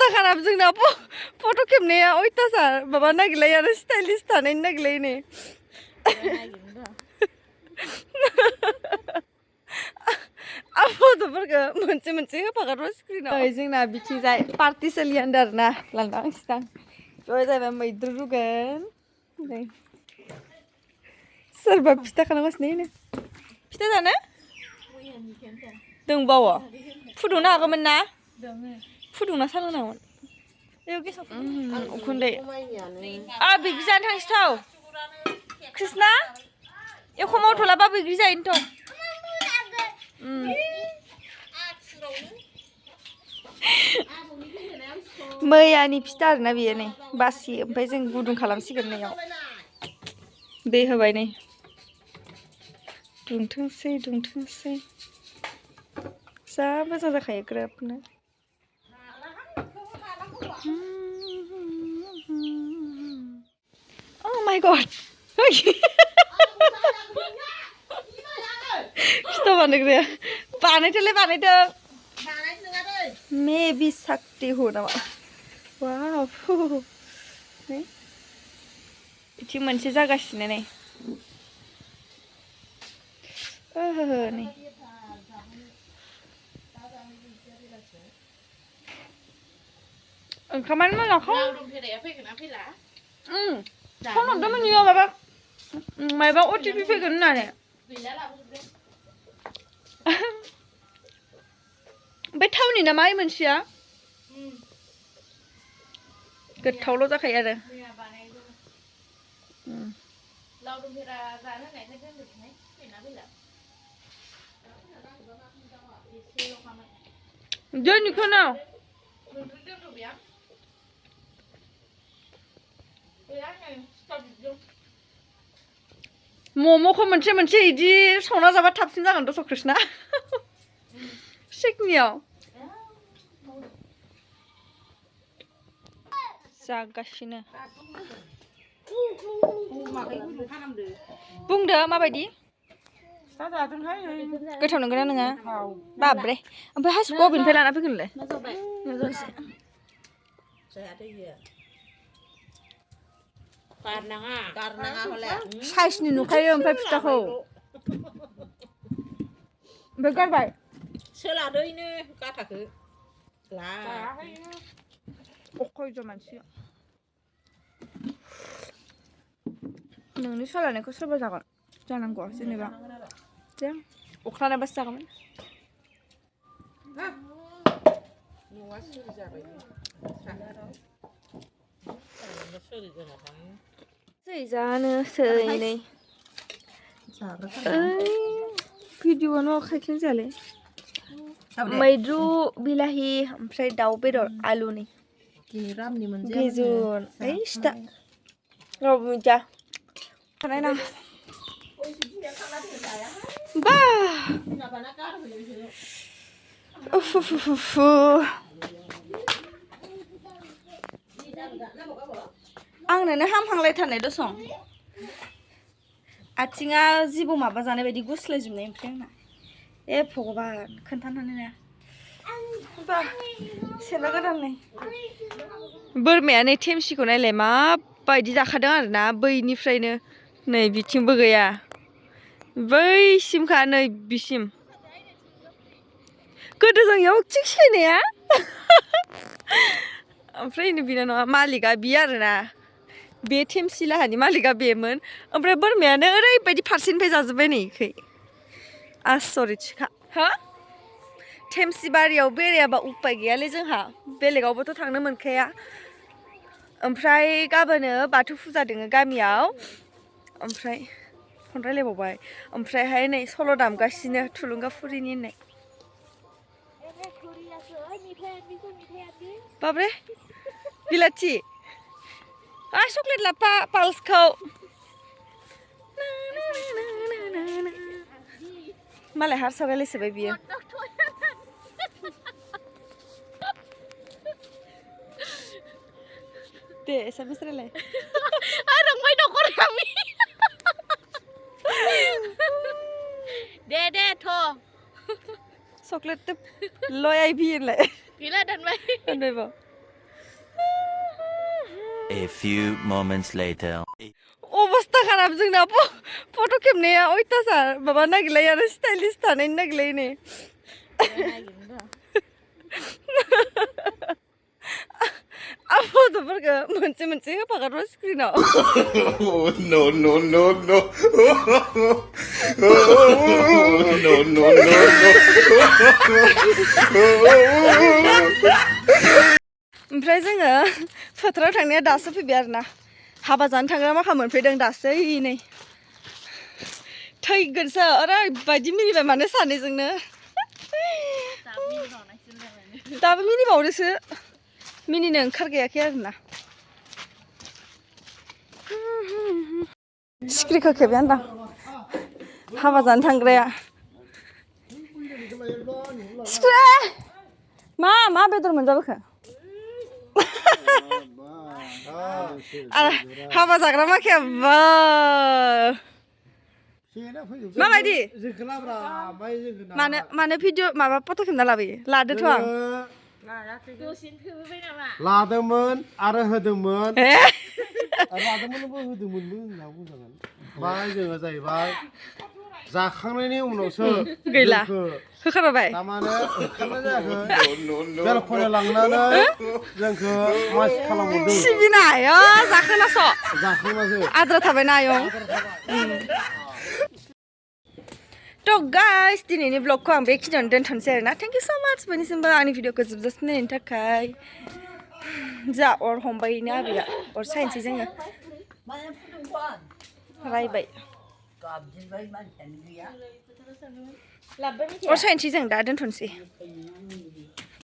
अबस्था खालाम जोंना फट' खेबनाया अयथासार माबा नागिरलायो आरो स्टाइलिस्ट थानायनि नागिरलायो नै आं फट'फोरखौ मोनसे मोनसे होफागोन स्क्रिनाव जोंना बिथिंजाय पार्टि सोलियो होनदों आरो ना लांदां सिथां बेवहाय जाहैबाय मैद्रु रुगोन नै सोरबा फिथा खालामगासिनो फिथा जानो दंबावो फुदुंनो हागौमोन ना फुदुंना सालोंनांगौमोन उखुन्दै बैग्रि जानो थांसै कृष्णा एख' मावथ'लाबा बैग्रि जायोनोथ' मैयानि फिथा आरोना बेयो नै बासि ओमफ्राय जों गुदुं खालामसिगोन नैयाव दै होबाय नै दुंथोंसै जा मोजां जाखायो ग्रोबनो Oh my god फिथा बानायग्राया बानायदों मेबि साक्ति हो नामा वाव बिथिं मोनसे जागासिनो नै नै ओंखामानो मोनाखै फन हरदोंमोन इयो माबा अटिपि फैगोन होननानै बे थावनि नामा ओइ मोनसेया गोथावल' जाखायो आरो जोंनिखौनो मम'खौ मोनसे इदि संना जाबा थाबसिन जागोन दस' कृष्णा सिकनियाव जागासिनो बुंदो माबायदि गोथाव नंगौना नङा बाब्रे ओमफ्राय हासिबखौ बबेनिफ्राय लाना फैगोनलाय साइसनि नुखायो ओमफ्राय फिथाखौ ओमफ्राय गारबाय सोलादोयनो गाथाखो अखयज' मानसि नोंनि सोलानायखौ सोरबा जागोन जानांगौ जेनेबा जों अख्रानाबासो जागौमोन जानोसै नै भिडिअ'आनो आखाइथिं जाले मैद्रु बिलाहि ओमफ्राय दाउ बेदर आलुनि गेजुन ओइ सिथा रावबो मिथिया नायना बा आंनोनो हामहांलायथारनाय दसं आथिङा जिबौ माबा जानाय बायदि गुस्लायजोबनाय ओमफ्राय आंना भगबान खोन्थानो हाया बा सेला गोदान नै बोरमाया नै थेमसिखौ नायलाय माबायदि जाखादों आरोना बैनिफ्रायनो नै बिथिंबो गैया बैसिमखा नै बिसिम गोदो जों इयाव थिग सिखायनाया ओमफ्राय नै बिनानावा मालिकआ बियो आरोना बे थेमसि लाहानि मालिकआ बेमोन ओमफ्राय बोरमायानो ओरैबायदि फारसेनिफ्राय जाजोब्बाय नै इखै आसरितसोखा हो थेमसि बारियाव बेरायाबा उपाय गैयालै जोंहा बेलेगावबोथ' थांनो मोनखाया ओमफ्राय गाबोनो बाथौ फुजा दोङो गामियाव ओमफ्राय फन रायलायबावबाय ओमफ्रायहाय नै सल' दामगासिनो थुलुंगाफुरिनि होननाय बाब्रे बिलाथि चक्लेट लाफा पाल्सखौ मालाय हारसा रायलायसोबाय बियो दे एसामिस रायलाय रोंबाय न'खर गामि दे थ' चक्लेट लय आइ भि होनलाय गैला दानबाय A few moments later. अबस्था खाराब जोंना फट' खेबनाया अयथासार माबा नागिरलाय आरो स्टाइलिस्ट थानायनि नागिरलाय नै आं फट'फोरखौ मोनसे मोनसे होफागोन र' स्क्रिनाव No, no, no, no. No, no, no, ओमफ्राय जोङो फोथाराव थांनाया दासो फैबाय आरोना हाबा जानो थांग्रा माखा मोनफैदों दासो नै थैगोनसो ओरैबायदि मिनिबाय माने सानैजोंनो दाबो मिनिबावदोसो मिनिनो ओंखारगायाखै आरोना सिख्रिखौ खेबबाय आंदां हाबा जानो थांग्राया सिख्रि मा बेदर मोनजाबोखो हाबा जाग्रा माखाया बा माबायदि मानो भिडिअ माबा फट' खेबना लाबोयो लादोथ' आं लादोंमोन आरो होदोंमोन लादोंमोनबो होदोंमोनबो होनना बुंजागोन ओमफ्राय जोङो जाहैबाय जाखांनायनि उनावसो गैला होखारबाय थारमाने ओंखारनाय जायाखै बेलखनायाव लांनानै जोंखौ मासि खालामहरदों सिबिनाय जाखांनासो आद्रा थाबायना आयं थ' गाइस दिनैनि ब्लगखौ आं बेखिनियावनो दोनथ'नोसै आरोना थेंक इउ स' माच बयनिसिमबो आंनि भिडिअखौ जोबजासिम नायनायनि थाखाय जा अर हमबायनो आबैया अर सायनोसै जोङो रायबाय अर सायनोसै जों दा दोनथ'नोसै